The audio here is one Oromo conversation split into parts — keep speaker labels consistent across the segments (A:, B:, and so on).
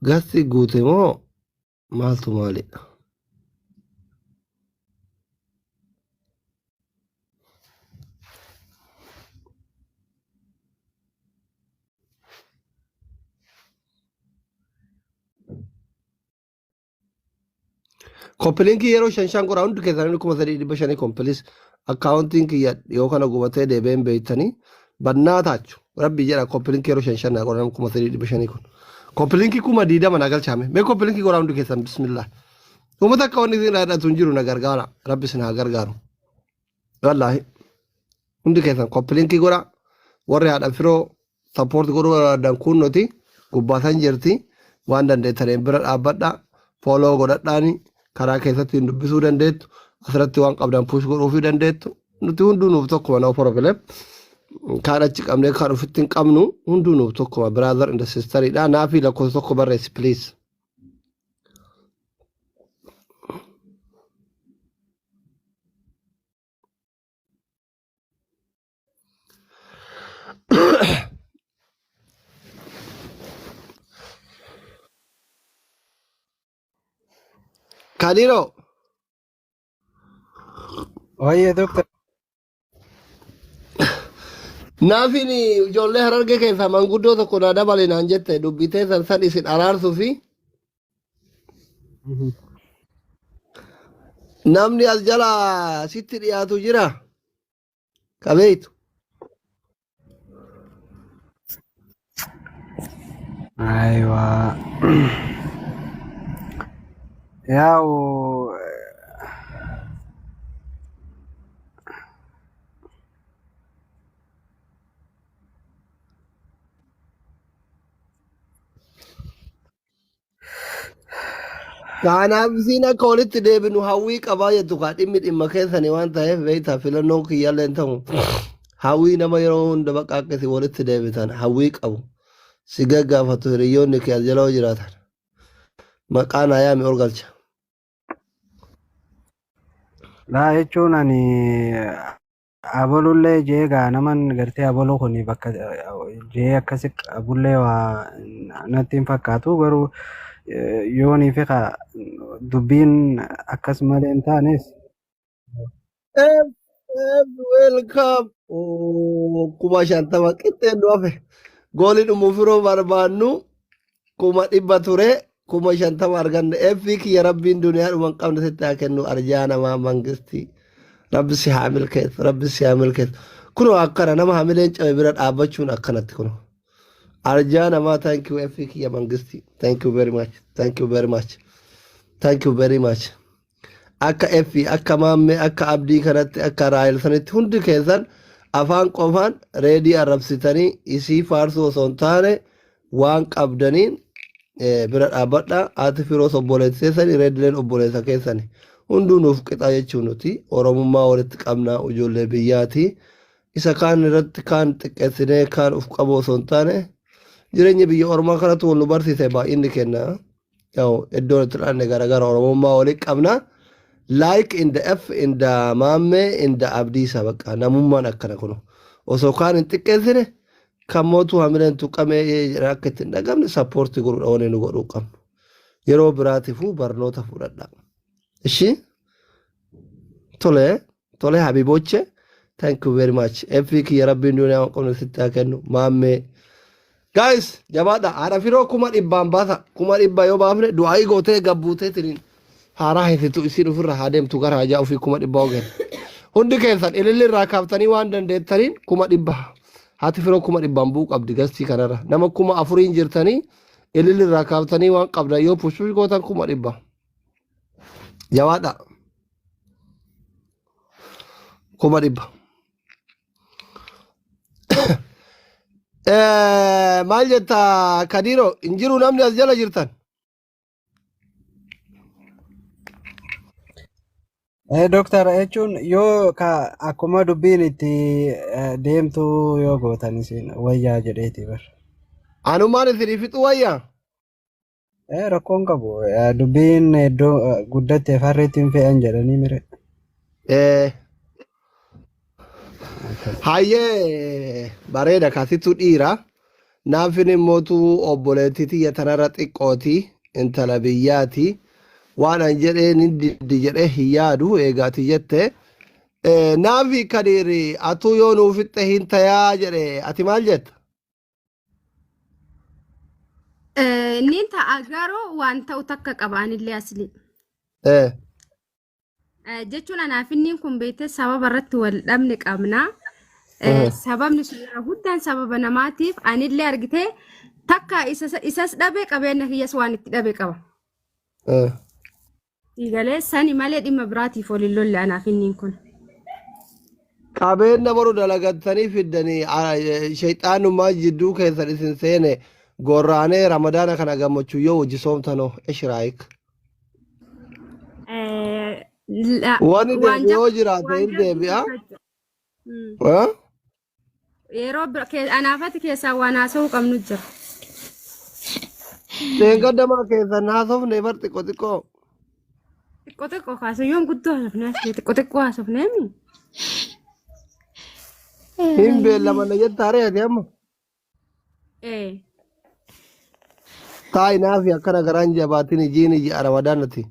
A: Gasti guute moo maaltu maalidha? Koppilinkii yeroo shan shan godhaa hundi keessanii 3,500 kompilis akkaawuntiin kiyya yoo kana gubatee deebi'een beektanii bannaa taachu rabbii jedha koppilinkii yeroo shan shan naa godhan 3,500 kun koppilinkii 20,000 naa galchaame mee koppilinkii godhaa hundi keessan bismillah uummata akka wanni isin dhaadhatu hin jiru na gargaara rabbi isin haa gargaaru wallaahi hundi keessan koppilinkii godhaa warri haadha firoo support godhuu barbaadan kunnoti gubbaa san jirti waan dandeettaniin bira dhaabbadha follow godhadhaani karaa keessatti hin dubbisuu dandeettu asirratti waan qabdan push godhuufii dandeettu nuti hunduu nuuf tokkuma no problem kaan achi qabnee kaan ofitti hin qabnu hunduu nuuf tokkuma brother and sister dha naafii lakkoofsa tokko barreessi please. Kadiro.
B: Wayyee doktar.
A: Naafin ijoollee harargee keessaa manguddoo tokko naa dabale naan jette dubbitee san san isin araarsuu fi namni as jala sitti dhiyaatu jira. Kabeeytu.
B: Aywa. Yaa'u
A: Kanaaf isiin akka walitti deebinu hawwii qabaa jettu kaa dhimmi dhimma keessanii waan ta'eef beektaa filannoon kiyyaallee hin ta'u. Hawwii nama yeroo hunda bakka akka isin walitti deebitan hawwii qabu. Si gaggaafatu hiriyyoonni kee as jala yoo jiraatan. Maqaa naa yaami ol galcha.
B: Laa jechuun ani abalullee jee gaa naman gartee abaluu kun bakka jee akkasi qabullee waa natti hin fakkaatu garuu yoonii fi kaa dubbiin akkas malee hin taanes.
A: F F welcome. Oh, 50,000 qixxeen nu hafe. Goolii dhumuuf yeroo barbaannu 100,000 ture 50,000 arganne. F kiyya rabbiin duniyaa dhuma hin qabne sitti haa kennu arjaa namaa mangistii. Rabbi si haa milkeessu rabbi si haa milkeessu. Kunoo akkana nama hamileen cabe bira dhaabbachuun akkanatti kunoo. Arjaa namaa thank you F kiyya mangistii. Thank you very much. Thank you very much. Thank you very much. Akka F akka Maammee akka Abdii kanatti akka Raahel sanitti hundi keessan afaan qofaan reedii arrabsitanii isii faarsuu osoo hin taane waan qabdaniin bira dhaabbadha. Haati firoos obboleessa keessani reedileen obboleessa keessani. Hunduu nuuf qixa jechuun nuti Oromummaa walitti qabna ijoollee biyyaati. Isa kaan irratti kaan xiqqeessinee kaan uf qabu osoo hin taane jireenya biyya ormaa kanatu wal nu barsiise baay'inni kenna. Yaw iddoon itti dhalanne garagara Oromummaa wali qabna. Like in the F in the Maammee in the Abdiisa bakka namummaan akkana kunu. Osoo kaan hin xiqqeessine kan mootuu hamileen tuqamee jedhan akka itti hin dhagamne sappoortii godhuudha wanni nu godhuu qabnu. Yeroo biraatifuu barnoota fudhadha. Ishi tole tole habiboche thank you very much. F kiyya rabbiin duniyaa waan qabne sitti haa kennu maammee. Guys jabaadha haadha firoo 100,000 baasa 100,000 yoo baafne du'aa'ii gootee gabbuutee tiriin haaraa heesitu isiin ofirra haa deemtu gara hajaa ofii 100,000 ogen. Hundi keessan ililli irraa kaaftanii waan dandeettaniin 100,000 haati firoo 100,000 bu'uu qabdi gastii kanarra nama 4,000 jirtanii ililli irraa kaaftanii waan qabdan yoo pushpush gootan 100,000. Jabaadha 100,000. Maal jetta Kadiiro hin jiru namni as jala jirtan.
B: Doktar jechuun yoo ka akkuma dubbiin itti deemtu yoo gootan isin wayyaa jedheeti bar.
A: Anumaan isinii fixu wayyaa.
B: Rakkoon qabu. Dubbiin iddoo guddatte farreetti hin fe'an jedhanii mire.
A: Hayyee bareeda kaasittuu dhiira. Naafin immootu obboleettii tiyya tanarra xiqqooti intala biyyaati. Waan an jedhee ni diddi jedhee hin yaadu eegaati jette. Naafi Kadiiri atuu yoo nuu fixxe hin tayaa jedhe ati maal jetta?
C: Niin ta'a garuu waan ta'u takka qaba anillee asli. Jechuun anaaf inni kun beekte sababa irratti wal dhabne qabna. Sababni sun irra guddaan sababa namaatiif anillee argite takka isas dhabe qabeenya kiyyas waan itti dhabe qaba. Galee sani malee dhimma biraatiif wal hin lolle anaaf inni kun.
A: Qabeenya boru dalagattanii fiddanii shayxaanummaa jidduu keessan isin seene gorraanee Ramadaana kana gammachuu yoo hojii soomtanoo ishraayik. Wanni
C: Waan
A: deebi'u yoo jiraate
C: waan
A: hin
C: jabduu
A: deebi'a.
C: takka jira. Yeroo anaafati keessaa waan haasa'uu qabnu jira.
A: Leengaddamaa keessan haasofne bar xiqqoo xiqqoo.
C: Xiqqoo xiqqoo kaasu yoom guddoo haasofne asii xiqqoo xiqqoo haasofne mi?
A: Hin beellamanna jettaa ati amma.
C: Ee.
A: Taa'i naafi akkana garaan jabaatin ijiin iji Ramadaanati.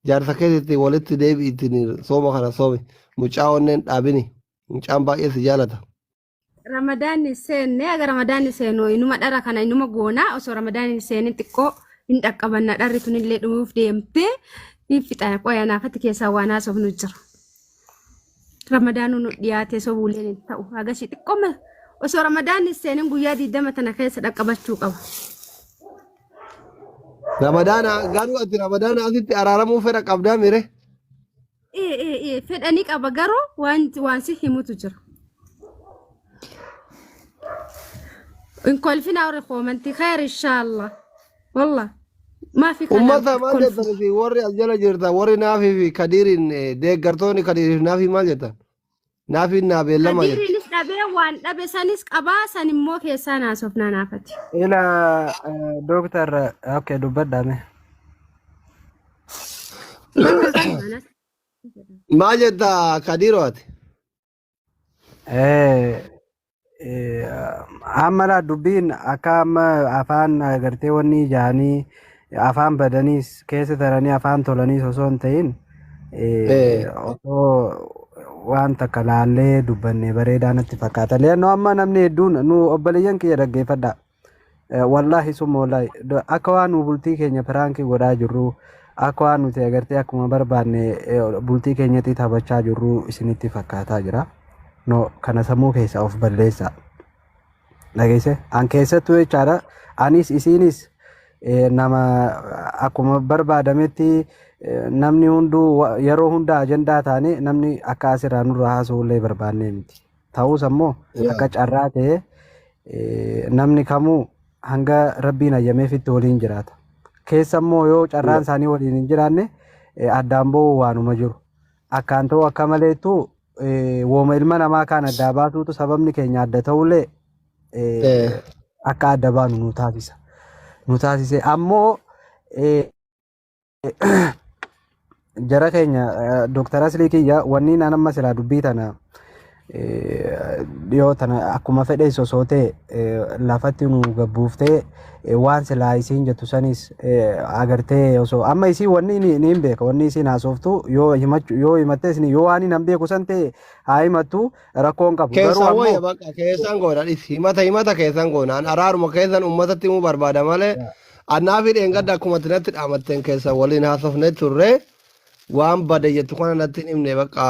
A: Jaarsa keessatti walitti deebi'iitiin sooma kana soomi. Mucaa onneen dhaabini. Mucaan baay'ee si jaalata.
C: Ramadaanni seenne aga Ramadaanni seenu inuma dhara kana inuma goonaa osoo Ramadaanni seenin xiqqoo hin dhaqqabanna dharri tunillee dhumuuf deemtee hin fixa qoya naafatti keessaa waan haasofnu jira. Ramadaanuu nu dhiyaate sobuuleen hin ta'u agasii xiqqoo osoo Ramadaanni seenin guyyaa 20 tana keessa dhaqqabachuu qaba.
A: Ramadaana garuu ati Ramadaana asitti araaramuu fedha qabdaa mire?
C: Ee fedhanii qaba garuu waan si himutu jira. In kolfina warri koomantii khayr inshallah. Wallah ما في كلام.
A: Ummata maal jettan isin warri as jala jirtan warri Naafii fi Kadiiriin deeggartoonni Kadiiriif Naafii maal jettan? Naafiin naa beellama jetti.
C: Kadiiriinis dhabee waan dhabe sanis qabaa san immoo keessaa naasofnaa naafati.
B: Ila dooktar okay dubbadhaame.
C: Bakka kanuma
A: Maal jetta Kadiiroo ati?
B: Amma laa dubbiin akka amma afaan agartee wanni jaanii afaan badaniis keessa taranii afaan tolaniis osoo hin ta'in osoo waan takka laallee dubbanne bareedaa natti fakkaata. Leennoo amma namni hedduun nu obboleeyyan kiyya dhaggeeffadha. Wallaahi summa wallaahi akka waan nu bultii keenya piraankii godhaa jirru akka waan nuti agartee akkuma barbaanne bultii keenyatti taphachaa jirru isinitti fakkaataa jira. No kana sammuu keessaa of balleessaa. Dhageesse an keessattuu jechaadha anis isiinis nama akkuma barbaadametti namni hunduu yeroo hunda ajandaa taane namni akka asirraa nurraa haasa'ullee barbaannee miti. Ta'us ammoo akka carraa ta'e namni kamuu hanga rabbiin hayyameefitti waliin jiraata. Keessa immoo yoo carraan isaanii waliin hin jiraanne addaan ba'uu waanuma jiru. Akkaan ta'u akka maleettu wooma ilma namaa kaan addaa baasuutu sababni keenya adda ta'ullee akka adda baanu nu taasisa. Nu taasise ammoo jara keenya Dooktar Aslii kiyya wanni naan amma silaa dubbii tana dhiyoo tana akkuma fedhe osoo ta'e lafatti nu gabbuuftee waan silaa isiin jettu sanis agartee osoo amma isiin wanni ni hin beeka wanni isiin haasoftu yoo himachuu yoo himattes yoo waan hin beeku san ta'e haa himattu rakkoo hin qabu garuu
A: Keessan
B: ammoo
A: wayya bakka keessan goona dhis himata himata keessan goona an araaruma keessan ummatatti himuu barbaada malee annaa fi dheengadda akkuma natti dhaamatteen keessan waliin haasofne turre waan bade jettu kana natti hin himne bakka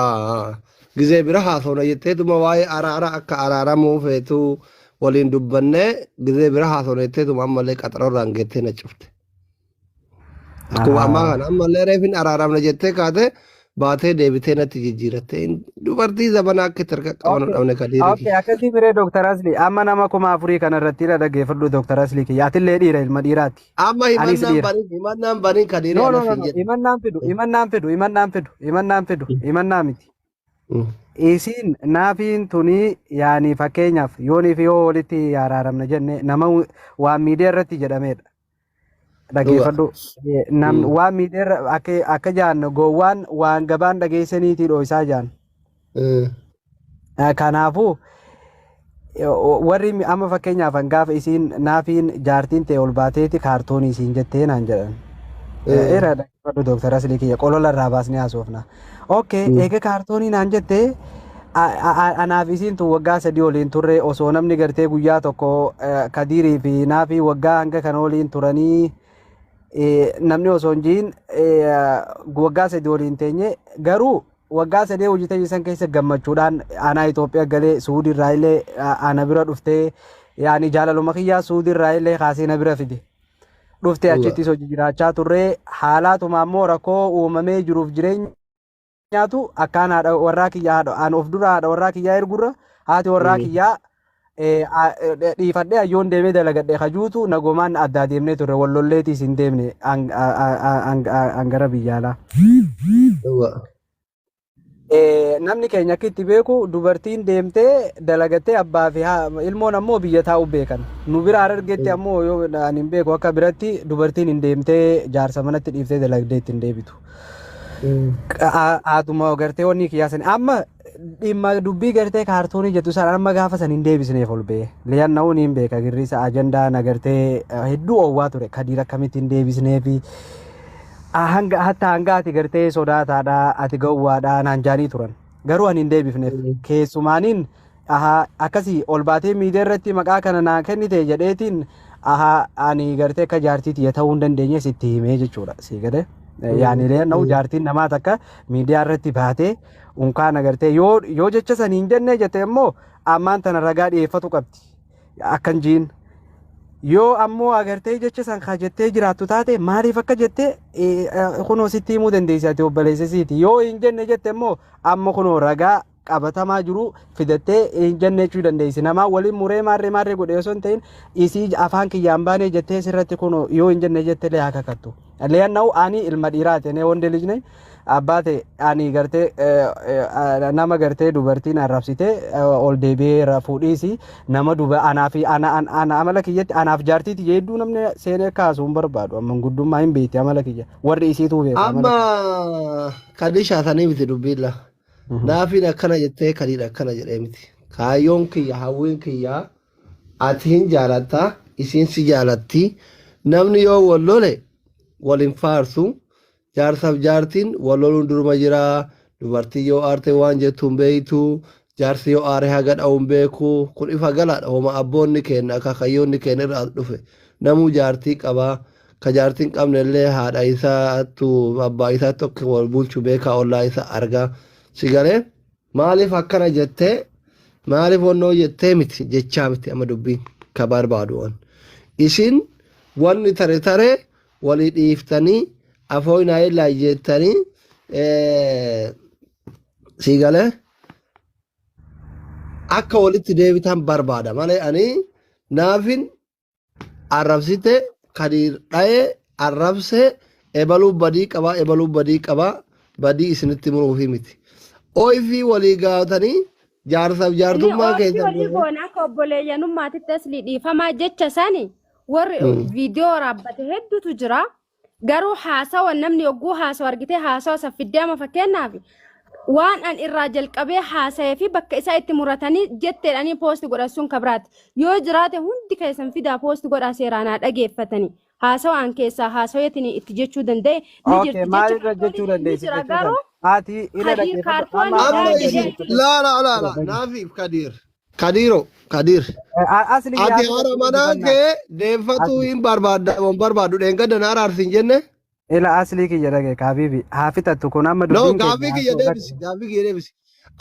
A: gizee bira haasofna jetteetuma waa'ee araara akka araaramuu feetu waliin dubbanne gizee bira haasofna jetteetuma ammallee qaxarorraan geettee na cufte. Akkuma ammaa kana ammallee reefin araaramna jettee kaate baatee deebitee natti jijjiiratte. Dubartii zabanaa akka itti harka qabanu dhabne Kadiiri
B: Okay, akkasii biree Dooktar Aslii amma nama 4000 kana irratti ila dhaggeeffadhu Dooktar Aslii kiyya atillee dhiira ilma dhiiraati.
A: Amma
B: Anis
A: himannaan
B: dhiira.
A: banin himannaan banin Kadiiri
B: No, no,
A: anas
B: no,
A: hin
B: no.
A: jedhu.
B: Himannaan fidu, himannaan fidu, himannaan fidu, himannaan fidu, himannaa miti. Isiin naafiin tuni yaani fakkeenyaaf yoonii fi yoo walitti araaramna jenne nama waan miidiyaa irratti jedhamedha.
A: Dhuga.
B: Dhaggeeffadhu. Nam waan miidheerra akka akka jaan gowwaan waan gabaan dhageessaniitii dhooysaa jaan. Kanaafuu warri amma fakkeenyaaf gaafa isiin naafiin jaartiin ta'e ol baateeti kaartoonii isiin jettee naan jedhan. Era dhaggeeffadhu Dooktar Aslii kiyya, qolola irraa baasnee haasofna. Okay, eega kaartoonii naan jettee, anaaf isiin tun waggaa 3 oliin turre. Osoo namni gartee guyyaa tokko Kadiirii fi naafii waggaa hanga kana oliin turanii namni osoo hin jiin waggaa 3 oliin teenye, garuu waggaa 3 hojii ta'e san keessa gammachuudhaan anaa Itoophiyaa galee Suudii irraa illee ana bira dhuftee, yaani jaalaluma kiyyaa Suudii irraa illee kaasee na bira fide. Dhuftee achittis hojii jiraachaa turre. Haalaatuma ammoo rakkoo uumamee jiruuf jireenyaatu akkaan haadha warraa kiyyaa haadha an of dura haadha warraa kiyyaa ergurra haati warraa kiyyaa dhiifadhee ayyoon deemee dalagadhe kajuutu nagomaan addaa deemnee turre. Wallolleetiis hin deemne an gara biyya alaa. Namni keenya akka itti beeku dubartiin deemtee dalagattee abbaa fi ilmoon ammoo biyya taa'u beekan. Nu bira Harargeetti ammoo yoo ani hin beeku, akka biratti dubartiin hin deemtee jaarsa manatti dhiiftee dalagdee ittiin deebitu. Haatuma gartee wanni kiyyaa amma dhimma dubbii gartee kaartoonii jettu sana amma gaafa san hin deebisneef ol ba'e. Liyanna'uun hin beeka girrisa ajandaa na gartee hedduu oowwaa ture, Kadiir akkamitti hin deebisneefi hanga hatta hanga ati gartee sodaataadha, ati gowwaadha naan jaanii turan. Garuu ani hin deebifneef. Keessumaaniin ahaa akkasii ol baatee miidiyaa irratti maqaa kana naa kennite jedheetiin, ahaa ani gartee akka jaartii tiyya ta'uu hin dandeenye sitti himee jechuudha. Sii galee. Yaani liyanna'u jaartiin namaa takka miidiyaa irratti baatee unkaan agartee yoo jecha san hin jenne jette immoo ammaan tana ragaa dhiyeeffatu qabdi. Akkan jiin. Yoo ammoo agartee jecha san ka jettee jiraattu taate, maaliif akka jette kunoo sitti himuu dandeessi, ati obboleessa siiti. Yoo hin jenne jette immoo amma kunoo ragaa qabatamaa jiru fidattee hin jenne jechuu dandeessi. Namaa waliin muree maarree maarree godhe osoo hin ta'in, isii afaan kiyyaan baanee jettee sirratti kunoo yoo hin jenne jette illee haa kakattu. Leeyanna'u ani ilma dhiiraati, ani wonde ልጅ ነኝ አባቴ. Ani gartee nama gartee dubartiin arrabsite ol deebi'ee fuudhiisi nama duba anaa fi ana ana amala kiyyatti anaaf jaartiiti hedduu namni seenee kaasu hin barbaadu. Amma guddummaa hin beekti amala kiyya, warri isiituu beeka amala.
A: Amma kadishaa sanii miti dubbiilla. Naafiin akkana jettee Kadiir akkana jedhee miti. Kaayyoon kiyya, hawwiin kiyya, ati hin jaalatta, isiin si jaalatti. Namni yoo wal lole wal hin faarsu. Jaarsaaf jaartiin wal loluun duruma jira. Dubartiin yoo aarte waan jettu hin beektu. Jaarsi yoo aare haga dha'u hin beeku. Kun ifa galaadha. Homa abboonni keenya, akaakayyoonni keenya irraa as dhufe. Namuu jaartii qaba. Ka jaartii hin qabne illee haadha isaattu abbaa isaatti akka wal bulchu beekaa, ollaa isaa argaa. Si galee maaliif akkana jettee, maaliif wannoo jettee miti jechaa miti amma dubbiin ka barbaadu waan. Isin wanni tare tare walii dhiiftanii afooynaa illaa jettanii, si galee akka walitti deebitan barbaada malee ani naafin arrabsite, Kadiir dha'ee arrabse, ebaluu badii qabaa, ebaluu badii qabaa, badii isinitti muruufi miti. Ooyifii walii gaafатanii jaarsaaf
C: Inni
A: jaartummaa
C: oofii
A: keessan
C: walii goona akka obboleeyyanummaatitti. Asli dhiifamaa jecha sani warri viidiyoo waraabbate hedduutu jira. Garuu haasawa namni yogguu haasawa argitee haasawa saffiddee amma fakkeenyaaf waan an irraa jalqabee haasa'ee fi bakka isaa itti muratanii jetteedhanii post godhan sun kabiraati. Yoo jiraate hundi keessan fidaa post godhaa, seeraan haa dhageeffatanii. Haasawa an keessaa haasaweetiin itti jechuu danda'e ni
B: Okay,
C: jirti. Jecha
B: maalirra jechuu
C: kaartoonii ni
B: dandeessi
C: jira
B: jechuu sana.
C: garuu
B: Ati ila
C: Kadiir
B: dhaggeeffadhu. Amma
C: kaartoonii
A: Amma
B: afaan
C: jedhee
A: isin
C: achi
A: laa laa laa laa naafiif Kadiir Kadiiro Kadiir
B: Asli
A: ati
B: yaada
A: haadha manaa
B: dubannaa.
A: kee deeffatuu
B: Asli.
A: hin barbaadda hin barbaaddu, dheengadda na araarsi hin jenne.
B: Ila aslii kiyya dhagaye kaabiibi haa fixattu kun amma
A: No,
B: dubbiin
A: gaaffii
B: keenya
A: kiyya
B: haasoo
A: deebisi, gaaffii kiyya deebisi.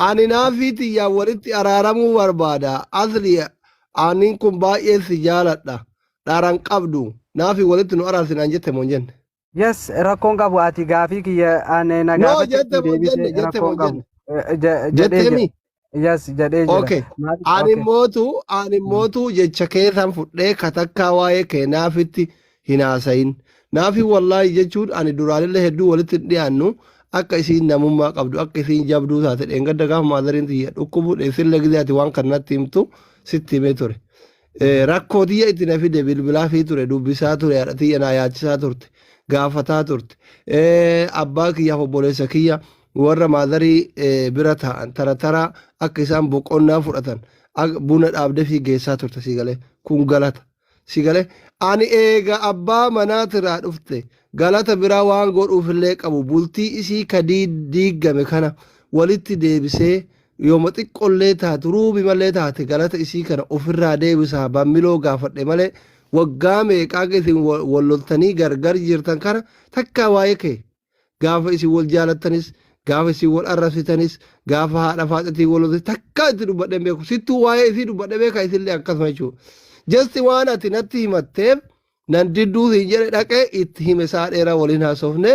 A: Ani naafii tiyyaan walitti araaramuu barbaada. Asli aaniin kun baay'ee si jaaladha. Dharan qabdu. Naafii walitti nu araarsi naan jette moo hin jenne?
B: Yes, rakkoon qabu, ati gaafii kiyya ani na
A: No,
B: gaafatte
A: jette moo hin
B: deebise
A: jenne? Jette moo
B: rakkoon
A: hin
B: qabu.
A: jenne?
B: Jedhee jira.
A: Jettemi?
B: Yes, jedhee jira.
A: Okay.
B: Maaliif?
A: Ani
B: Okay.
A: mootu ani mootu jecha keessan fudhee katakkaa waa'ee kee naafitti hin haasayin. Naafi wallaahi jechuun ani duraanillee hedduu walitti hin dhiyaannu, akka isiin namummaa qabdu, akka isiin jabduu taate dheengadda gaafa maadariin tiyya dhukkubu dheessillee gizee ati waan kan natti himtu sitti himee ture. Rakkoo tiyya itti na fide bilbilaa fi ture dubbisaa ture haadha tiyya naa yaachisaa turte gaafataa turte. Abbaa kiyyaaf obboleessa kiyya warra maadarii bira taa'an tara tara akka isaan boqonnaa fudhatan buna dhaabdee fi geessaa turte si galee kun galata. Si galee ani eega abbaa manaatiraa dhufte galata biraa waan godhuufillee qabu bultii isii ka diiggame kana walitti deebisee yooma xiqqollee taatu ruubi malee taate galata isii kana ofirraa deebisaa bammiloo gaafadhe malee waggaa meeqaa isin wal loltanii gargar jirtan kana takkaa waa'ee kee gaafa isin wal jaalattanis gaafa isin wal arrabsitanis gaafa haadha faaxatii wal loltan takkaa itti dubbadhee hin beeku sittuu waa'ee isii dubbadhee beeka isillee akkasuma jechuudha. Just waan ati natti himatteef nan didduu hin jedhe dhaqee itti hime isaa dheeraa waliin haasofne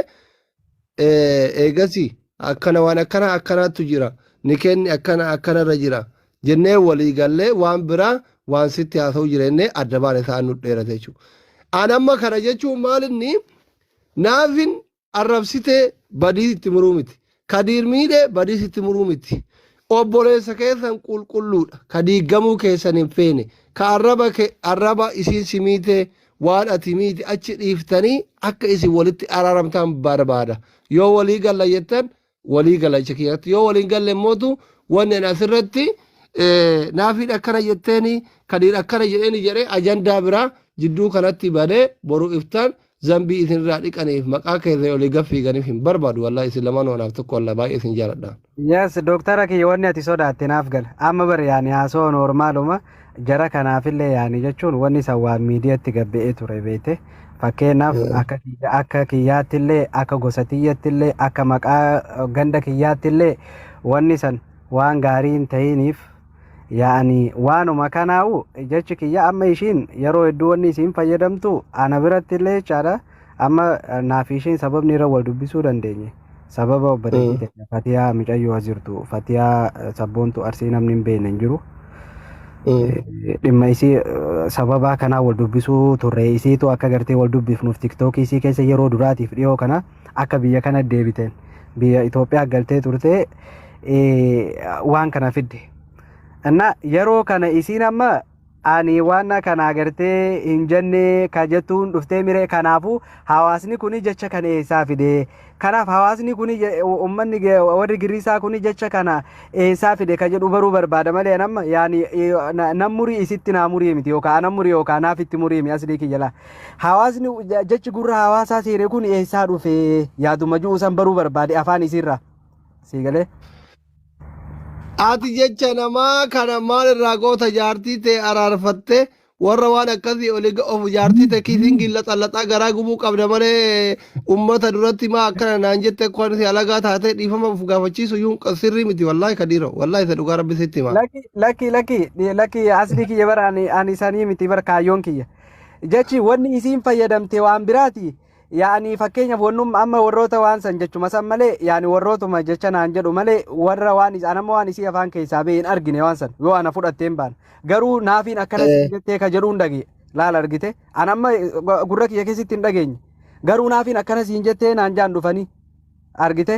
A: eegasi akkana waan akkana akkanaatu jira ni kenni akkana akkanarra jira jennee walii gallee waan biraa waan sitti haasa'u jira jennee adda baane isaan nu dheerate jechuudha. An amma kana jechuun maal inni naafin arrabsitee badii itti muruu miti. Kadiir miidhee badii sitti muruu miti. Obboleessa keessan qulqulluudha. Ka diigamuu keessan hin feene. Ka arraba ke arraba isiin si miitee waan ati miite achi dhiiftanii akka isin walitti araaramtan barbaada. Yoo walii galla jettan walii gala jecha kiyyatti. Yoo waliin galle immootu wanni ani asirratti naafiin akkana jetteeni kadiir akkana jedheeni jedhee ajandaa biraa jidduu kanatti banee boru iftaan zambii isin irraa dhiqaniif maqaa keessan olii gad fiiganiif hin barbaadu wallahi isin lamaan wanaaf tokko wallahi baay'ee isin jaaladha.
B: Yes, doktara kiyya wanni ati sodaatte naaf gala. Amma bar yaani haasoo noormaaluma jara kanaafillee yaani jechuun wanni san waan miidiyatti gabbe'ee ture beekte. Fakkeenyaaf akka akka kiyyaattillee akka gosa tiyyattillee akka maqaa ganda kiyyaattillee wanni san waan gaarii hin ta'iniif yaani waanuma kanaa'u jechi kiyya amma ishiin yeroo hedduu wanni isiin fayyadamtu ana biratti illee jechaadha. Amma naaf ishiin sababni irra wal dubbisuu dandeenye sababa obboleettii teenya Fatiyaa micayyoo as jirtu Fatiyaa sabboontu Arsii namni hin beekne hin jiru. Dhimma isii sababaa kanaa wal dubbisuu turre isiitu akka gartee wal dubbifnuuf tiktookii isii keessa yeroo duraatiif dhiyoo kana akka biyya kana deebiteen biyya Itoophiyaa galtee turte waan kana fidde. Inna yeroo kana isiin amma ani waan kana agartee hin jenne ka jettuun dhuftee miree kanaafuu hawaasni kuni jecha kana eessaa fide kanaaf hawaasni kuni ummanni warri girrisaa kuni jecha kana eessaa fide ka jedhu baruu barbaada malee nama yaani nam murii isitti naa murii miti yookaan ana murii yookaan naaf itti murii mi aslii kiyya laa hawaasni jechi gurra hawaasaa seene kun eessaa dhufe yaaduma ji'u san baruu barbaade afaan isiirraa sii galee.
A: Ati jecha namaa kana maal irraa goota jaartii tee araarfatte warra waan akkasii oli of jaartii tee kiisiin laxallaxaa garaa gubuu qabda malee ummata duratti maa akkana naan jette akka si alagaa taatee dhiifama of gaafachiisu iyyuu sirrii miti wallaahi kadiiro wallaahi isa dhugaa rabbi sitti hima.
B: Lakki lakki lakki lakki asli kiyya bara ani sanii miti bara kaayyoon kiyya. Jechi wanni isiin fayyadamte waan biraati. Yaani fakkeenyaaf wannum amma warroota waan san jechuma san malee yaani warrootuma jecha naan jedhu malee warra waan is anamma waan isii afaan keessaa ba'e hin argine waan san yoo ana fudhattee hin baane garuu naafiin akkana siin jettee ka jedhuun dhage laal argite an amma gurra kiyya keessatti hin dhageenye garuu naafiin akkana siin jettee naan jaan dhufanii argite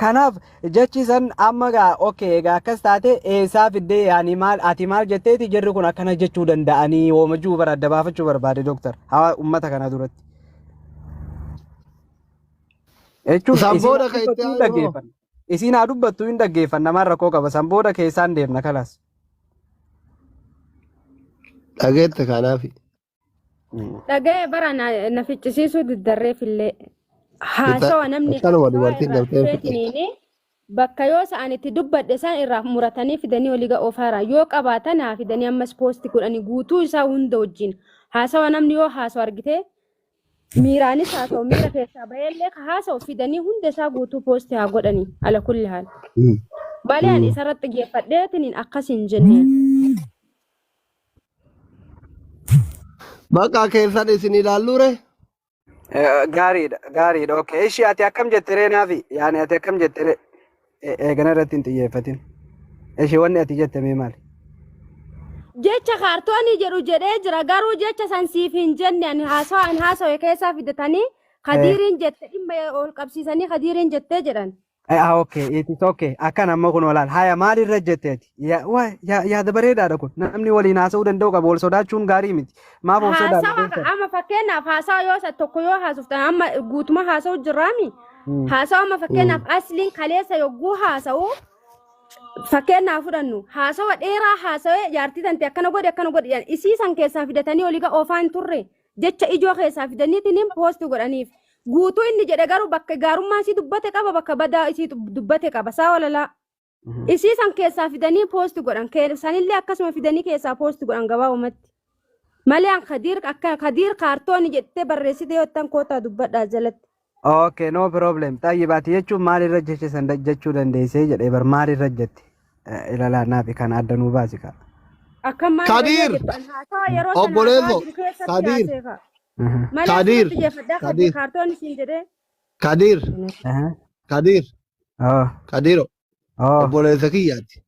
B: kanaaf jechi san amma gaa okay egaa akkas taate eessaa fiddee yaani maal ati maal jetteeti jarri kun akkana jechuu danda'anii hoomajuu bara adda baafachuu barbaade dooktar hawaa ummata kana duratti. Jechuun
A: San
B: isiin
A: booda
B: haa
A: kan itti
B: dubbattu hin
A: aanu hoo?
B: dhaggeeffanna. Isiin haa dubbattu hin dhaggeeffanna maal rakkoo qaba. San booda keessaan deemna kalaas.
A: Dhageette kanaafi.
C: Dhaga'e bara na ficcisiisuu diddarreef illee. Haasawa namni
A: Akkanuma
C: haasawa
A: dubartiin
C: irraa
A: galtee hin fixxu.
C: dhufeetiniini bakka yoo sa'an itti dubbadhe isaan irraa muratanii fidanii olii ga'oo faara yoo qabaatan haa fidanii ammas poosti godhanii guutuu isaa hunda wajjin haasawa namni yoo haasawa argite miiraanis haa ta'u miira keessaa baheellee ka haasa'u fidanii hunda isaa guutuu poosti haa godhanii ala kulli haal. Malee ani isarratti xiyyeeffadheetiniin akkas hin jenneen.
A: Maqaa keessan isin ilaalluure?
B: Gaariidha gaariidha okay. Ishii ati akkam jette ree naafi yaani ati akkam jette ree eegana irratti hin xiyyeeffatin. Ishii wanni ati jette mee maali?
C: Jecha kaartoonii jedhu jedhee jira garuu jecha san siif hin jenne ani haasawa an haasawe keessaa fidatanii kadiiriin jette dhimma ol qabsiisanii kadiiriin jettee jedhan.
B: Okay, it is okay. Akkan amma kun olaal. Haya, maalirra jetteeti? Yaada bareedaadha kun. Namni waliin haasa'uu danda'u qaba. Wal sodaachuun gaarii miti. Maaf of sodaatu
C: Haasawa
B: beektan?
C: Amma fakkeenyaaf haasawa yoo isa tokko yoo haasoftan, amma guutuma haasa'u jirraami. Haasawa amma fakkeenyaaf asliin kaleessa yogguu haasa'u, fakkeenyaaf fudhannu, haasawa dheeraa haasawee jaartii tante akkana godhe, akkana godhe jedhan, isii san keessaa fidatanii olii oofaa hin turre. Jecha ijoo keessaa fidaniitiin post godhaniif. Guutuu inni jedhe garuu bakka gaarummaa isii dubbate qaba, bakka badaa isii dubbate qaba, saa walalaa. Isii san keessaa fidanii post godhan, sanillee akkasuma fidanii keessaa post godhan gabaabumatti. Malee an Kadiir akka Kadiir kaartooni jettee barreessite yoo ta'an kootaa dubbadhaa jalatti.
B: Okay, no problem. Xayyibaati jechuun maalirra jecha san jechuu dandeessee jedhee bar, maalirra jette? Ilalaa naafi kan adda nuu baasi ka.
C: Akka maal irra
A: Kadiir!
C: jettu, an haasawa yeroo sana
A: Obboleesso,
C: haasawaa jiru keessatti
A: Kadiir.
C: haaseefa. Malee
A: Kadiir!
C: asirratti xiyyeeffadhaa Kadiir
A: Kadiir.
C: kaartooni siin jedhee.
A: Kadiir. Kadiir.
B: Oh,
A: Kadiiro.
B: oh.
A: Obboleessa kiyyaati.